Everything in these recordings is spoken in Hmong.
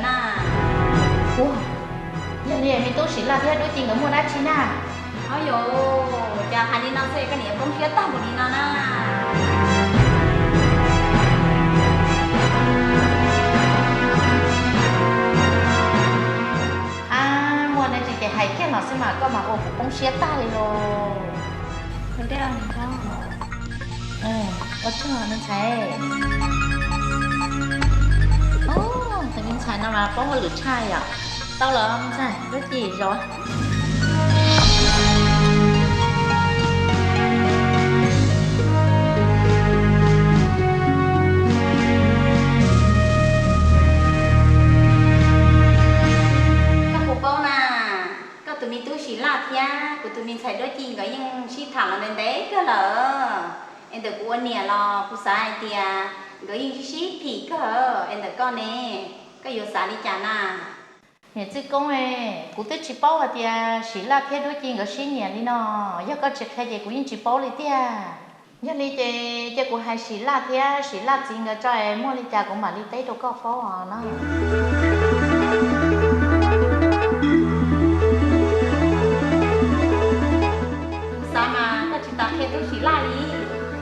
na. Ua, yog li me tub Sim Laj thiab Duab Ci nkawd muaj dab tsi na? Au yos, cas hais li no xwb koj niam poob siab tag npaum li no na. Ab, muaj dab tsi ces hais kiag los xwb mas, koj mas ua kuv poob siab tag li los. Ua tsaug me ntxhais. Tus me ntxhais no mas paub hauj lwm tshaj yom. Tau los me ntxhais, Duab Ci zov. Koj puas paub na, koj tus me tub Sim Laj thiab kuv tus me ntxhais Duab Ci nkawd yeej sib tham los ntev ntev kawg lawm. Es ntawm kuv ua niam los kuv xav hais tias nkawd yeej sib sib phim kawg es ntawm koj ne, koj yuav xav li cas na? Niam Txwj Koob, kuv twb tsis paub hais tias Sim Laj thiab Duab Ci nkawd sib nyiam li no, yog koj tsis qhia ces kuv yeej tsis paub li tiag. Yog li ces cia kuv hais Sim Laj thiab Sim Laj txiv nkawd tso es muaj li cas kuv mam li teb rau koj paub os na. Kuv xav mas koj tsis tas qhia tub Sim Laj li,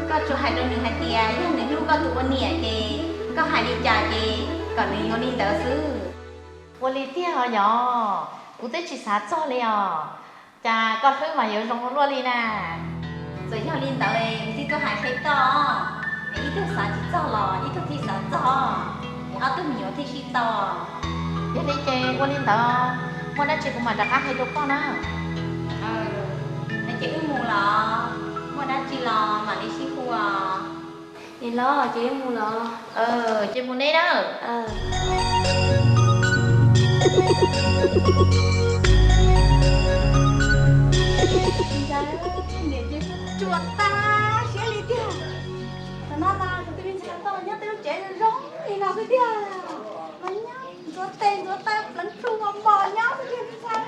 koj tsuas hais rau nws hais tias yog nws hlub koj tus ua niam ces koj hais li cas ces kom nws yuav li ntawd xwb. Ua li tiag os yog, kuv twb tsis xav txog li os. Cas koj hlub mas yuav zoo luaj li na. Txawm yog li ntawd es kuv thiaj tuaj hais qhia koj, es ib tug xav tsis txog los ib tug thiaj xav txog, es ob tug me nyuam thiaj sib tau. Yog li ces ua li ntawd, muaj dab tsi kuv mam rov qab hais rau koj na. Ces wb mus los, muaj dab tsi los mam li sib hu os. Es los ces wb mus los. Ces mus ne na. Niam ces ruam tag siab li tiag. Tam no mas kuv tus me ntxhais tau los nyob tej lub tsev zoo li no xwb tiag. Mas nyob ntxuav tes ntxuav taw pleev plhu mos mos nyob xwb tiag me ntxhais.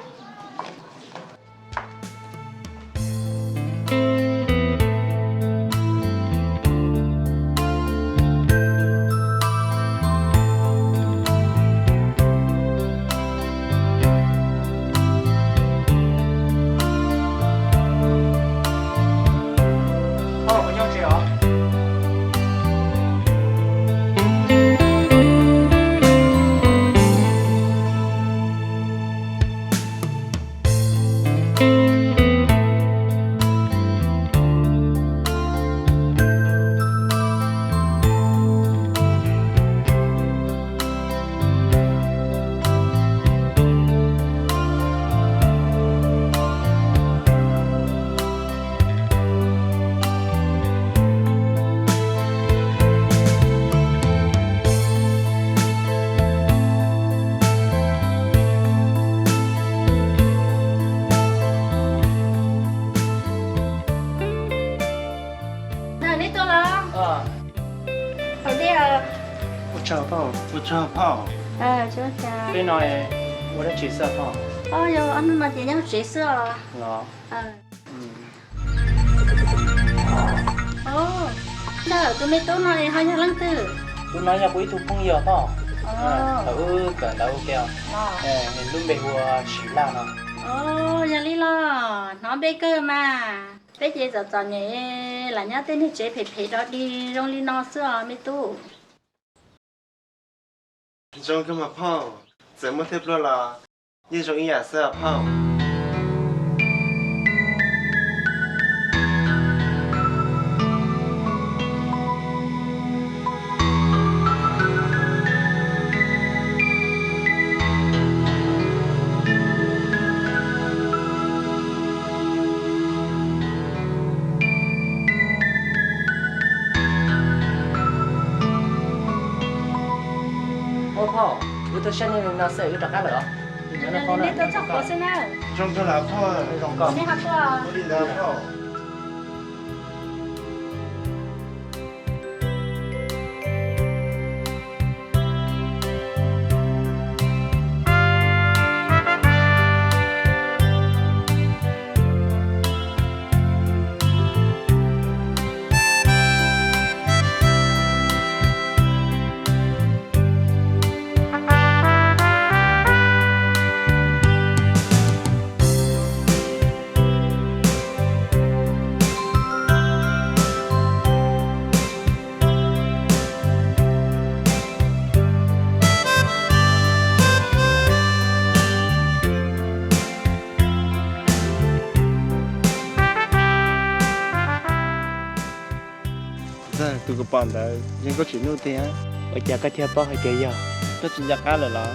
Neb tuaj los? Ua tsaug phauj. Ua tsaug phauj. Peb no ua dab tsi xwb phauj? Yog ob hnub no ces nyob tsev xwb os. Los. Ntxawm, tus me tub no ho yog leej twg? Tus no yog kuv ib tug phooj ywg phauj. Thaum wb kawm ntawv ua ke, nws lub npe hu ua Sim Laj no. Yog li los hnov npe kawg mas. Peb ces txom txom nyem, lam nyob tej niag tsev phem phem rov dig zoo li no xwb os me tub. Zoo kawg mas phauj, txawm muaj thawj pluag los yeej zoo ib yam xwb os phauj. Ua phauj, wb tuaj saib nej li no xwb wb rov qab lawm os. Neb tuaj txog qhov xwb na. Zoo kawg lawm phauj. Neb ho tuaj. Ua li ntawd phauj. Pom ntawd yog Nkauj Tsim Nuj tiag. Ua cas koj thiaj paub hais tias yog? Koj tsis nco qab lawm los?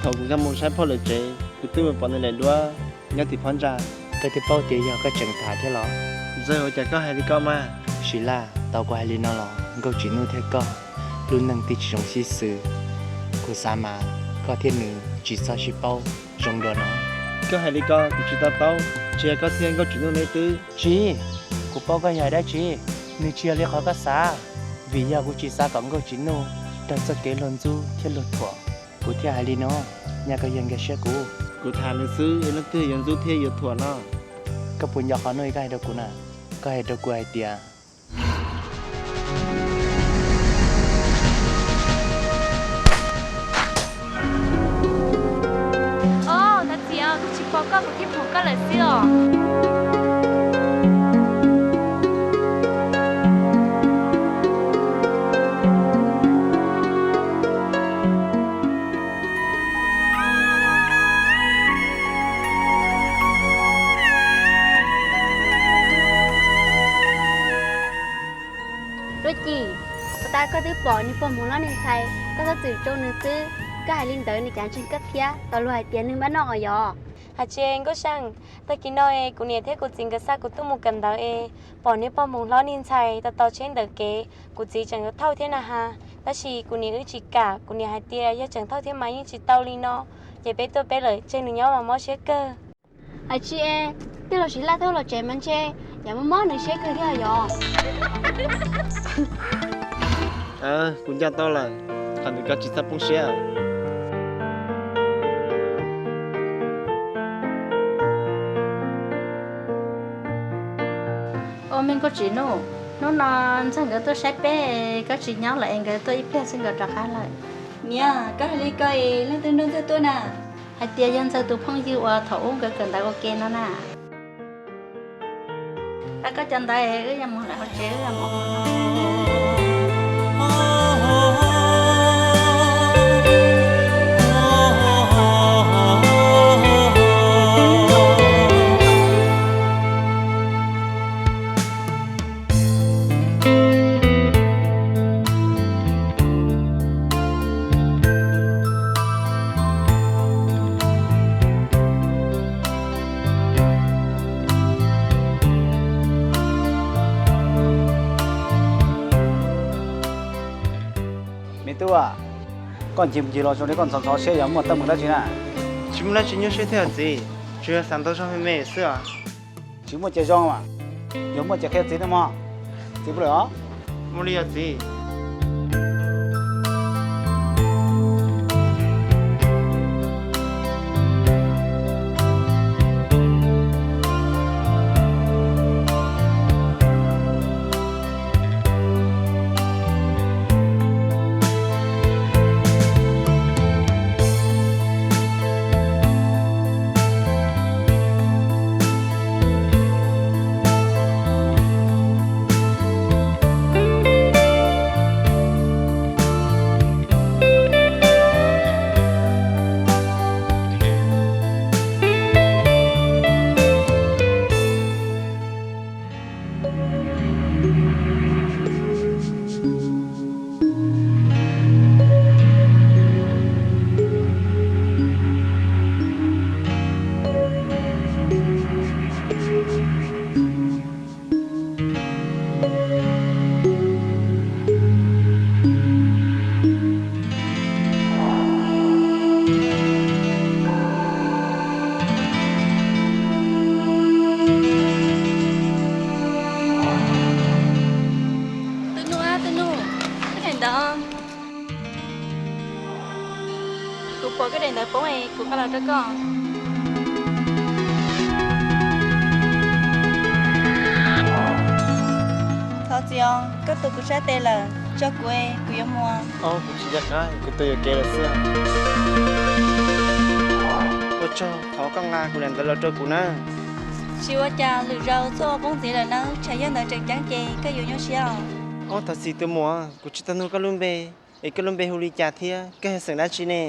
Thaum kuv nkag mus saib phauj lawv tsev, kuv twb mus pom nws lawm duab nyob tim phab ntsa. Koj thiaj paub tias yog koj tseem tham thiab los? Ntxawg, ua cas koj hais li ko mas? Sis Laj, tau kuv hais li no los Nkauj Tsim Nuj thiab koj lub neej twb tsis zoo sib xws. Kuv xav mas koj thiab nws tsis txhob sib paub zoo dua no. Koj hais li ko kuv tsis tau paub, tsis yog koj thiab Nkauj Tsim Nuj neb twb... Tsis, kuv paub koj yog dab tsi. Nws tsis yog li qhov koj xav, vim yog kuv tsis xav kom Nkauj Tsim Nuj raug txoj kev luag ntxub thiab luag thuam, kuv thiaj hais li no. Nyaj koj yeej nkag siab kuv. Kuv tham nws xwb, leej twg yuav ntxub thiab yuav thuam no? Koj puas nco qhov no koj hais rau kuv na? Koj hais rau kuv hais tias... Au, thov txim os, kuv tsis pom koj kuv thiaj pom koj lawm xwb os. Duab Ci, puas tas koj twb pom niag pog Hmoov hlob niag ntxhais, koj txhob txwm rau nws xwb. Koj hais li ntawd nws cav ntseeg koj thiab, tau luag hais tias nws npaj noj os yog. Hais tsis Nkauj Seej, tag kis no es kuv niam thiab kuv txiv nkawd xa kuv tuaj mus kawm ntawv es pom niag pog Hmoov hlob niag ntxhais tau tau tsheb ntawm kev, kuv txiv tseem yuav thauj thiab na has, tab sis kuv niam wb tsis kam, kuv niam hais tias yog tseem thauj thiab mas yeej tsis tau li no, ces peb tuaj peb lawm tseg nws nyob mas mob siab kawg. Hais tsis es, twb los Sis Laj twb los tsev mas ntshe yam mob mob nws siab kawg thiab yog. Kuv nco tau lawm, qhov ntawd koj tsis txhob poob siab. Ua me Nkauj Tsim Nuj, hnub no Ntxawg nkawd tuaj saib peb, koj tsis nyob lawm es nkawd tuaj ib pliag xwb nkawd rov qab lawm. Niam, koj hais li ko es leej twg nrog Ntxawg tuaj na? Hais tias yog Ntxawg tus phooj ywg uas thaum ub nkawd kawm ntawv ua ke no na. Pab koj cov ntawv es wb yuav mus lawm hauv tsev wb yuav mus. Me tub, koj ncig mus ncig los zoo li koj ntxhov ntxhov siab, yog muaj teeb meem dab tsi na? Tsis muaj dab tsi nyuaj siab thiab os txiv, tsuas yog xav ntau zog me me xwb os. Tsis muaj ces zoo mas, yog muaj ces qhia txiv nawb mog. Txiv pw lawm os. Ua li os txiv. Tus nus, tus nus, koj daim ntawv. Kuv pom koj daim ntawv poob es kuv nqa los rau koj. Thov txim os, koj tu kuv sab tes lawm, tso kuv es kuv yuav mus. Kuv tsis nco qab, kuv tus yuam kev lawm xwb. Ua tsaug qhov koj nqa kuv daim ntawv los rau kuv na. Tsis ua cas, lwm zaus txoj ua poob ntxiv lawm nawb, tsam yog ntawd tseem ceeb ces koj yuav nyuaj siab os. Thov txim tus muam, kuv tsis tau nug koj lub npe, es koj lub npe hu li cas thiab koj yog xeem dab tsi ne?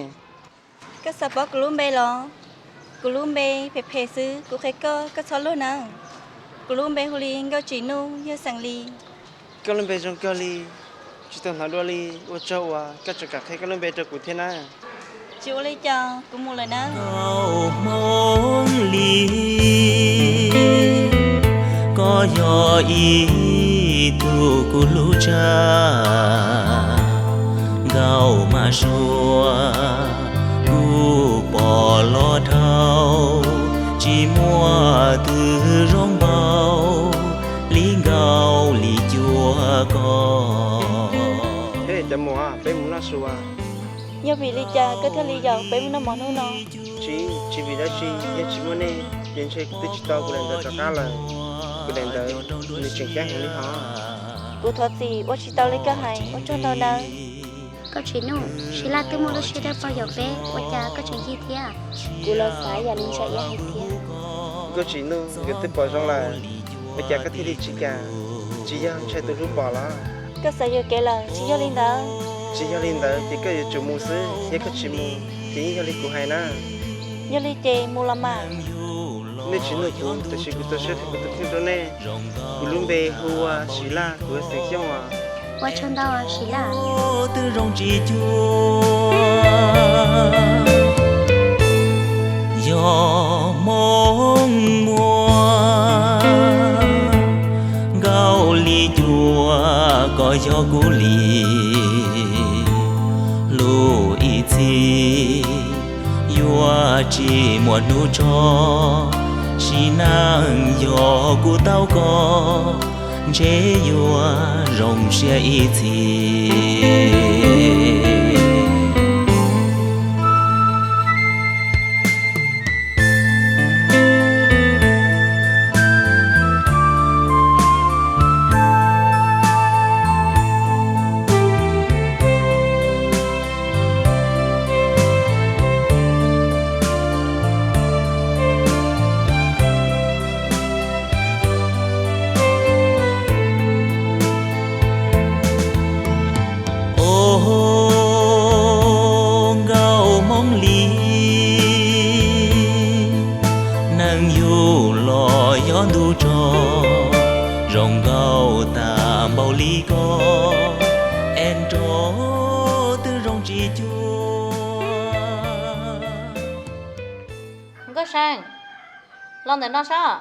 Koj xav paub kuv lub npe los? Kuv lub npe phem phem xwb, kuv qhia koj, koj txhob luag nawb. Kuv lub npe hu li Nkauj Tsim Nuj, yog xeem Lis. Koj lub npe zoo kawg li. Tsis tau hnov dua li, ua tsaug uas koj tseem kam qhia koj lub npe rau kuv thiab na. Tsis ua li cas, kuv mus lawm na. Nkauj Hmoob Lis, koj yog ib tug kuv hlub tshaj. Nkauj mas suav kuv pom los dhau, tsis muaj twg zoo npaum li Nkauj Lis cuab koj. Cov muam, peb mus noj su as. Yog vim li cas koj thiaj li yaum peb mus noj mov hnub no? Tsis, tsis vim dab tsi, yog tsis muaj nej ces ntshe kuv twb tsis tau kuv daim ntawv rov qab lawm. Kuv daim ntawv nws tseem ceeb heev li hos. Kuv thov txim ua tsis tau li koj hais, ua tsaug ntau nawb. Nkauj Tsim Nuj, Sis Laj twb muaj lub siab dawb paug yaum peb, ua cas koj tseem yig thiab? Kuv los xav yam li Ntsa Iab hais thiab. Nkauj Tsim Nuj, nkawd twb pom zoo lawm, ua cas koj thiaj li tsis kam? Tsis yog ntshai tus hlub pom los? Koj xav yuam kev lawm, tsis yog li ntawd. Tsis yog li ntawd ces koj yuav tsum mus xwb, yog koj tsis mus ces yeej yog li kuv hais na. Yog li ces mus los mas. Nej tsis nug kuv, tiam sis kuv txaus siab qhia kuv tus kheej rau nej. Kuv lub npe hu ua Sis Laj, kuv yog xeem Xyooj os. Ua tsaug ntau Sis Laj. Twb zoo tsis cuag yog Hmoob Muas, Nkauj Lis cuab koj yog kuv li. Hlub ib txhis yuav tsis muaj hnub tso, sim neej yog kuv tau koj, ntshe yuav zoo siab ib txhis. Os nkauj Hmoob Lis, neeg yug los yog ntuj tso, zoo nkauj tag npaum li koj, es nrog twb zoo tsis cuag. Nkauj See, los ntawm no saib.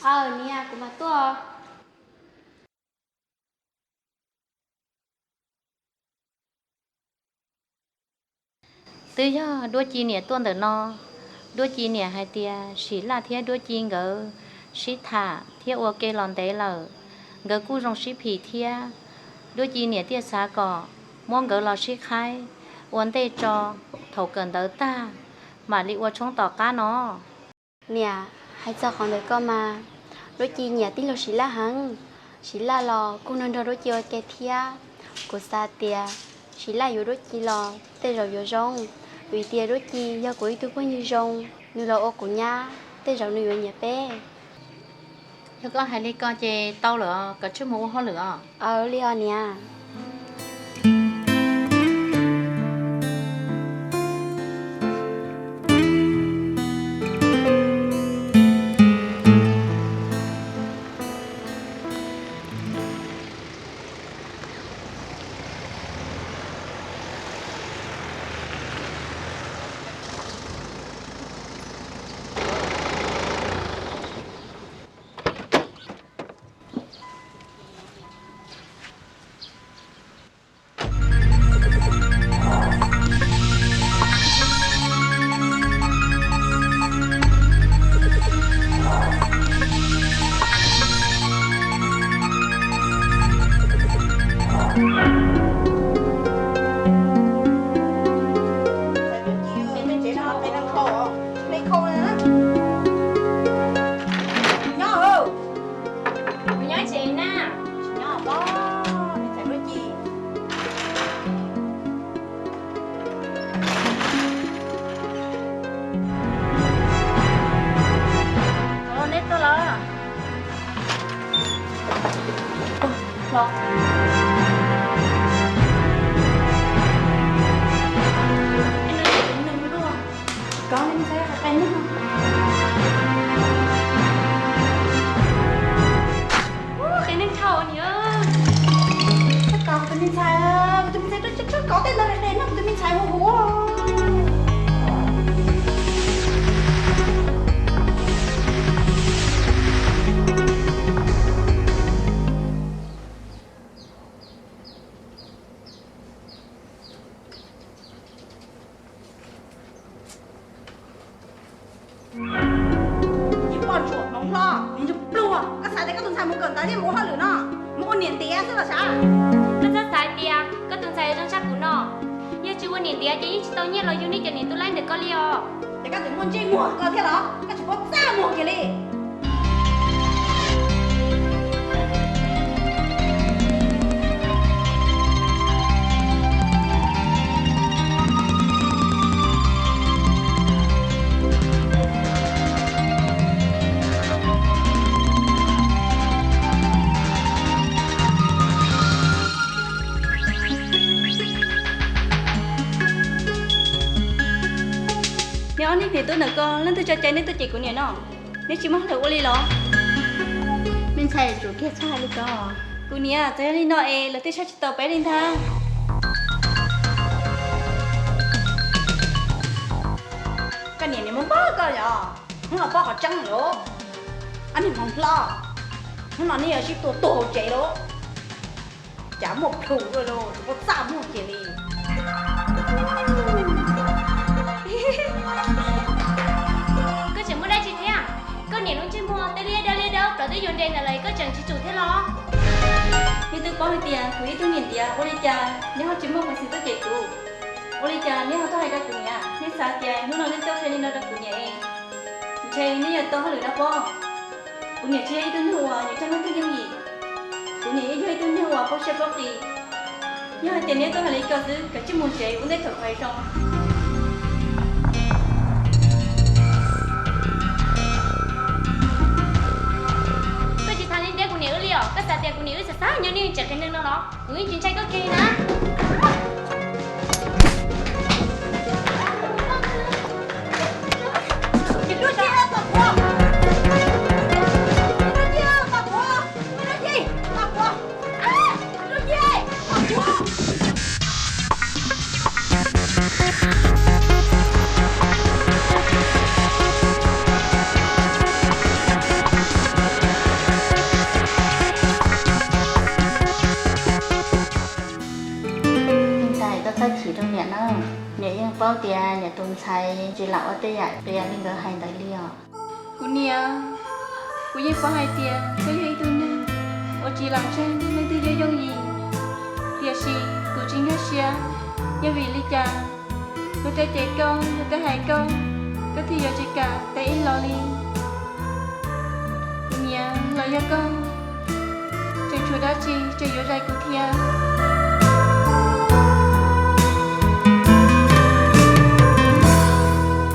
Aw niam, kuv mam tuaj. Twb yog Duab Ci niam tuaj ntawm no. Duab Ci niam hais tias Sim Laj thiab Duab Ci nkawd sib tham thiab ua ke los ntev lawm, nkawd kuj zoo sib phim thiab. Duab Ci niam thiaj xav kom muab nkawd los sib qhaib ua ntej tso, thaum kawm ntawv tag mam li ua tshoob tom qab no. Niam, hais txog qhov ntawd koj mas, Duab Ci nyiam tij laug Sim Laj heev. Sim Laj los kuj nrog nrog Duab Ci ua ke thiab. Kuv xav tias Sim Laj yuav Duab Ci los tej zaum yuav zoo, vim tias Duab Ci yog kuv ib tug phooj ywg zoo, nws los ua kuv nyab tej zaum nws yuav nyiam peb. Yog koj hais li ko ces tau lawm os, koj tsij mus ua hauj lwm os. Aw li os niam. Xav tias mus ua hauj lwm no, mus ua niam ntiav xwb los sav. Koj txhob xav hais tias koj tus ntxhais yuav zoo tshaj kuv no. Yog tsis ua niam ntiav ces yeej tsis tau nyiaj los yug nej cov niam tub laib ntawm koj li os. Ces koj tseem muaj ntsej muag koj thiab los? Koj tsis paub txaj muag kiag li. Neb ob niag niam tub ntawm koj leej twg tso cai neb tuaj cem kuv niam no? Neb tsis muaj hauj lwm ua li los? Me ntxhais, tsum kiag txhob hais li ko. Kuv niam, txawm yog li no es lawv twb saib tsis taus peb li ntag. Koj niam niam muab npog koj yog hnub no paub qhov tseeb lawm. Ob niag hmoov hlob, hnub no neb yuav sib tua tuag hauv tsev lawm. Cas muaj plhus dua los tsis paub txaj muag kiag li. Koj tseem muaj dab tsi thiab? Koj niam lub ntsej muag twb liab dawb liab dawb plaws twb yuav nres ntawd lawm koj tseem tsis tsum thiab los? Neb twb paub hais tias kuv ib tug niam ntiav ua li cas neb ho tsis muaj peev xwm tuaj cem kuv? Ua li cas neb ho tuaj hais rau kuv niam? Neb xav tias hnub no neb tuaj qhia li no rau kuv niam es ntshe neb yuav tau hauj lwm no pob? Kuv niam tsis yog ib tug neeg uas yuav coj leej twg yooj yim. Kuv niam yeej yog ib tug neeg uas paub siab paub qis. Yog hais tias neb tuaj hais li ko xwb, kav tsij mus tsev ua ntej thaum kuv hais zoo. Koj tsis tham li ntawd kuv niam wb li os? Koj xav tias kuv niam wb xav xav nyob nej tseem qhia neeg no los? Kuv yeej tsis ntshai koj kiag li na. Me ntxhais, koj txhob chim rau niam na. Niam yeej paub tias niam tus ntxhais tsis lam ua tej yam qias li nkawd hais ntawd li os. Kuv niam, kuv yeej paub hais tias koj yog ib tug neeg uas tsis lam ntseeg leej twg yooj yooj yim, tiam sis kuv tsis nkag siab yog vim li cas luag tej cem koj, luag tej hais koj, koj thiaj yuav tsis kam tev ib los li. Kuv niam, los yog koj tseem tshuav dab tsi tseem yuav zais kuv thiab?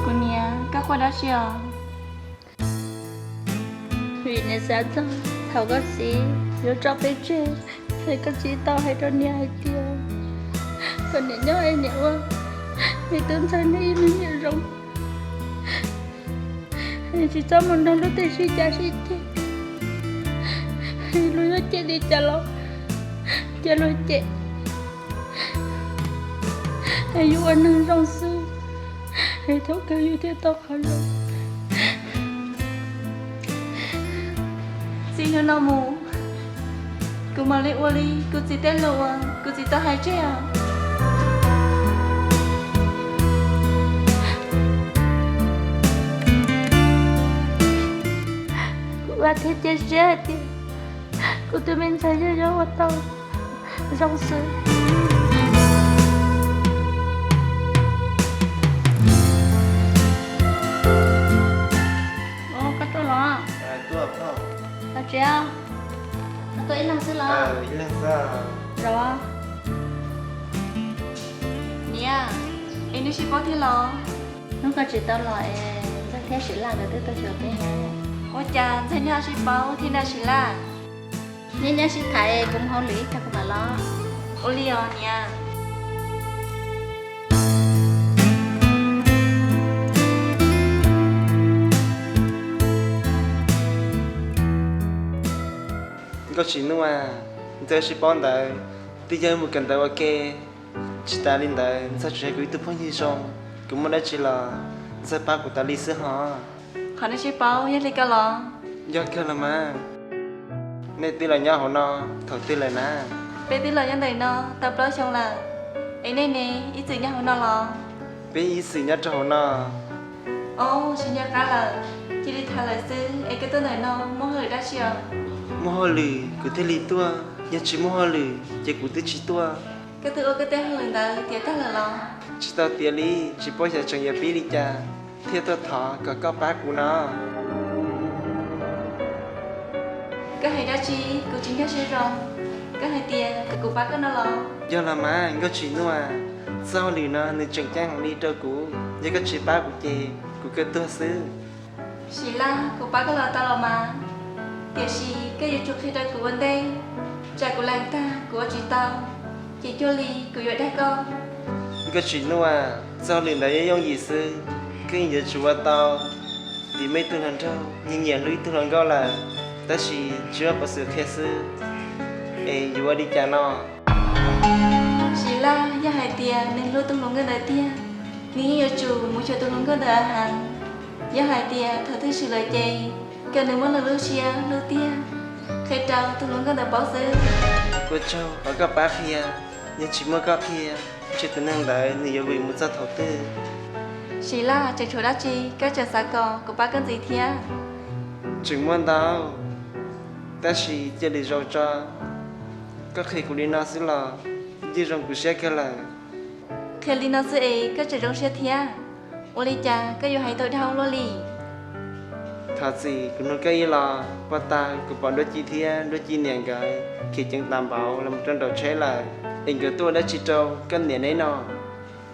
Kuv niam, koj quaj dab tsi os? Vim niam xav txog thaum koj txiv yuav tso peb tseg, es koj txiv tau hais rau niam hais tias kom niam nyob es niam ua me tub ntxawg neb ib lub niam zoo, es tsis txhob mus nrog luag tej sib cav sib ceg. Luag yuav cem li cas los cia luag cem, es yus ua neeg zoo xwb, es thaum kawg yus thiaj tau qhov zoo. Txij hnub no mus, kuv mam li ua li kuv txiv tej lus uas kuv txiv tau hais tseg os. Kuv ua thiab cia siab hais tias kuv tus me ntxhais yeej yuav ua tau zoo xwb. Koj tuaj los? Los tsev, koj tuaj ib leeg xwb los? Los. Niam, es neb sib paub thiab los? Hnub koj tsis tau los es Ntxawg thiab Sim Laj nkawd twb tuaj xyuas peb na. Ua cas Ntxawg nyob sib paub thiab na Sim Laj? Neb nyob sib tham, kuv mus hauj lwm ib tag kuv mam los. Ua li os niam. Nkauj Tsim Nuj, Ntxawg sib paub ntawd twb yog mus kawm ntawv ua ke. Tsis tas li ntawd Ntxawg tseem yog kuv ib tug phooj ywg zoo, kuv muaj dab tsi los Ntxawg pab kuv tas li xwb hos. Qhov nej sib paub yog li ko los? Yog kawg los mas. Nej twb los nyob hauv no thaum twg lawm na? Peb twb los nyob ntawm no tau plaub xyoo lawm, es nej ne, ib txwm nyob hauv no los? Peb ib txwm nyob rau hauv no. Au, tsis nco qab lawm, cia li tham lawm xwb es koj tuaj ntawm no muaj hauj lwm dab tsi os? Muaj hauj lwm kuv thiaj li tuaj, yog tsis muaj hauj lwm ces kuv twb tsis tuaj. Koj twb ua koj tej hauj lwm ntawd tiav tag lawm los? Tsis tau tiav li, tsis paub xyov tseem yuav pib li cas thiaj tuaj thov kom koj pab kuv no. Koj hais dab tsi kuv tsis nkag siab zoo. Koj hais tias kom kuv pab koj no los? Yog los mas Nkauj Tsim Nuaj, txoj hauj lwm no nws tseem ceeb heev li rau kuv, yog koj tsis pab kuv ces kuv kawg tuag xwb. Sim Laj, kuv pab koj los tau los mas, tiam sis koj yuav tsum qhia rau kuv ua ntej, tsam kuv lees tag kuv ua tsis tau, ces cuag li kuv yuav dag koj. Nkauj Tsim Nuaj, txoj hauj lwm ntawd yeej yooj yim xwb, koj yeej yuav tsum ua tau, vim muaj ib tug hluas nraug nyiam hlub ib tug hluas nkauj lawm, tab sis tsis muaj peev xwm qhia xwb, es yuav ua li cas no? Sim Laj, yog hais tias nws hlub tus hluas nkauj ntawd tiag, nws yeej yuav tsum mus xyuas tus hluas nkauj ntawd heev. Yog hais tias thaum twg swm lawm ces kom nws muab nws lub siab hlub tiag, qhia rau tus hluas nkauj ntawd paub xwb. Ua tsaug uas koj pab qhia, yog tsis muaj koj qhia, ntshe tus neeg ntawd nws yuav vwm mus txog thaum twg. Sim Laj, tseem tshuav dab tsi koj tseem xav kom kuv pab koj ntxiv thiab? Tseem muaj ntau, tab sis cia li zoo tso. Koj qhia kuv li no xwb los yeej zoo kuv siab kawg lawm. Qhia li no xwb es koj tseem zoo siab thiab? Ua li cas koj yuav hais tau dhau luaj li? Thov txim, kuv nug koj ib los, puag ta kuv pom Duab Ci thiab Duab Ci niam nkawd khiav ceev tas npaum los mus rau nraum tsheb lawm, es nkawd tuaj ua dab tsi rau koj niam neb no?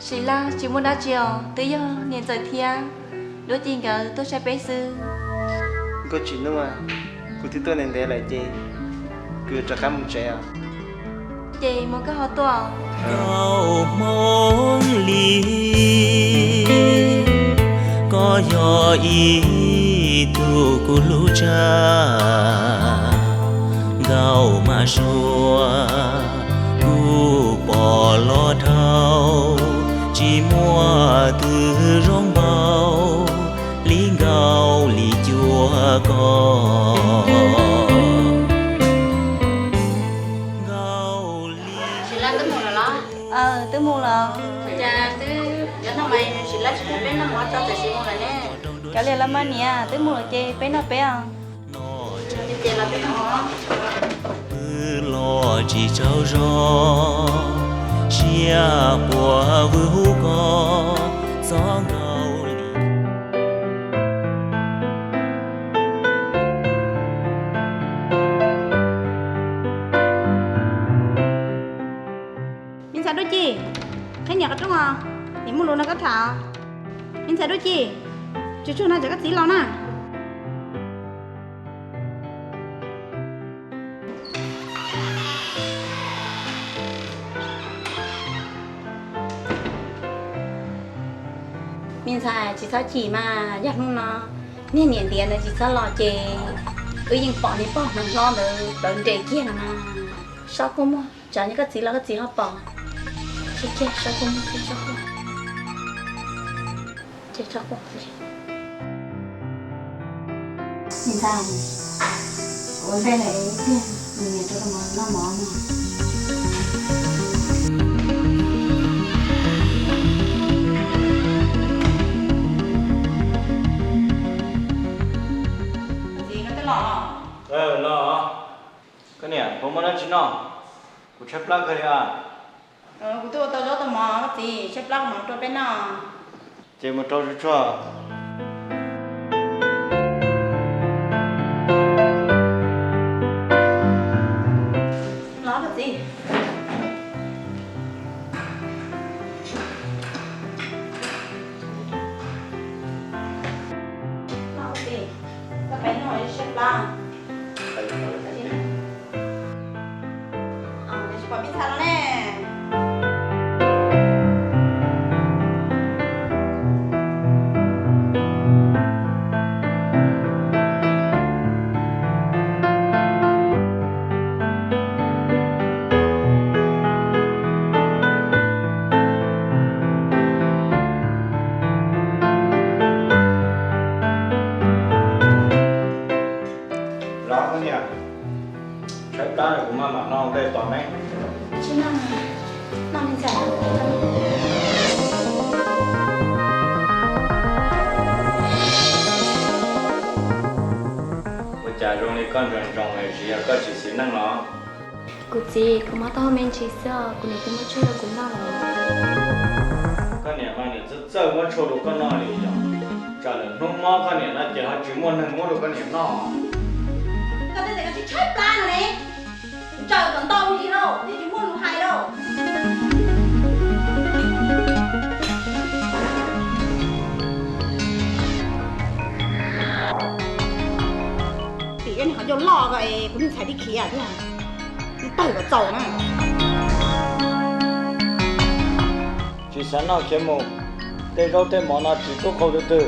Sim Laj, tsis muaj dab tsi os, twb yog niam ntxawm thiab Duab Ci nkawd tuaj saib peb xwb. Nkauj Tsim Nuaj, kuv twb tuaj ntev ntev lawm ces kuv yuav rov qab mus tsev os. Ces mus koj ho tuaj. Nkauj Hmoob Lis, koj yog ib tug kuv hlub tshaj, nkauj mas suav kuv pom los dhau, tsis muaj twg zoo npaum li Nkauj Lis cuag koj. Nkauj Lis. Sim Laj twb mus lawm los? Twb mus lawm. Cas twb yuav noj mas Sim Laj tsis pub peb noj mov tso tam sim mus lawm ne? Kav liam los mas niam, twb mus lawm ces peb noj peb os. Twb los tsis tsaug zog, siab puas vwm hu koj txog Nkauj Lis. Me ntxhais Duab Ci, qhib niam qhov rooj os, niam muaj lus nrog koj tham. Me ntxhais Duab Ci, tsuag tsuag no tsam koj txiv los na. Me ntxhais tsis txhob chim mas, yog hnub no niag niam ntiav ntawd tsis txhob los ces wb yeej pom niag pog hneev hlob ntawd plawv nres kiag no na. Sob kua muag, tsam koj txiv los koj txiv ho pom. Sob kua muag, sob kua. Ces tso kuv. Ntxhais, kuv ua ntej lawm, ib pliag nws niam rov los noj mov no. Txiv, koj twb los los? Koj niam, puas muaj dab tsi noj? Kuv tshaib plab kawg li as. Kuv twb ua tau zaub tau mov, koj txiv, tshaib plab kuv mam rau peb noj. Ces mus rau tsuag tsuag. Los koj txiv. Los koj txiv, koj peb noj tshaib plab. Tsis pom me ntxhais los ne. Los koj niam, tshaib plab kuv maj mam noj ua ntej tos ne. Tsis noj, noj me ntxhais. Ua cas Cas zoo li koj ntsoov ntsoov es tsis yog koj tsis xis neej los? Kuv txiv, kuv mob taub hau me ntsis xwb, kuv niam twb muab tshuaj rau kuv noj lawm. Koj niam mas niam txawj txawj muab tshuaj rau koj noj li yog. Tsam lwm hnub mob koj niam no ces ho tsis muaj neeg muab rau koj niam noj. Koj tej tes koj tsis tshaib plab no ne, ntsawm kom ntau li lauj, twb tsis muaj lus hais lauj. Tim ib niag qhov ncauj loj ko es kuv niag ntxhais tib khiav thiab, tawg kom txaus na. Tsis xav noj khiav mus, tej zaub tej mov no tsis tub qau twg twg.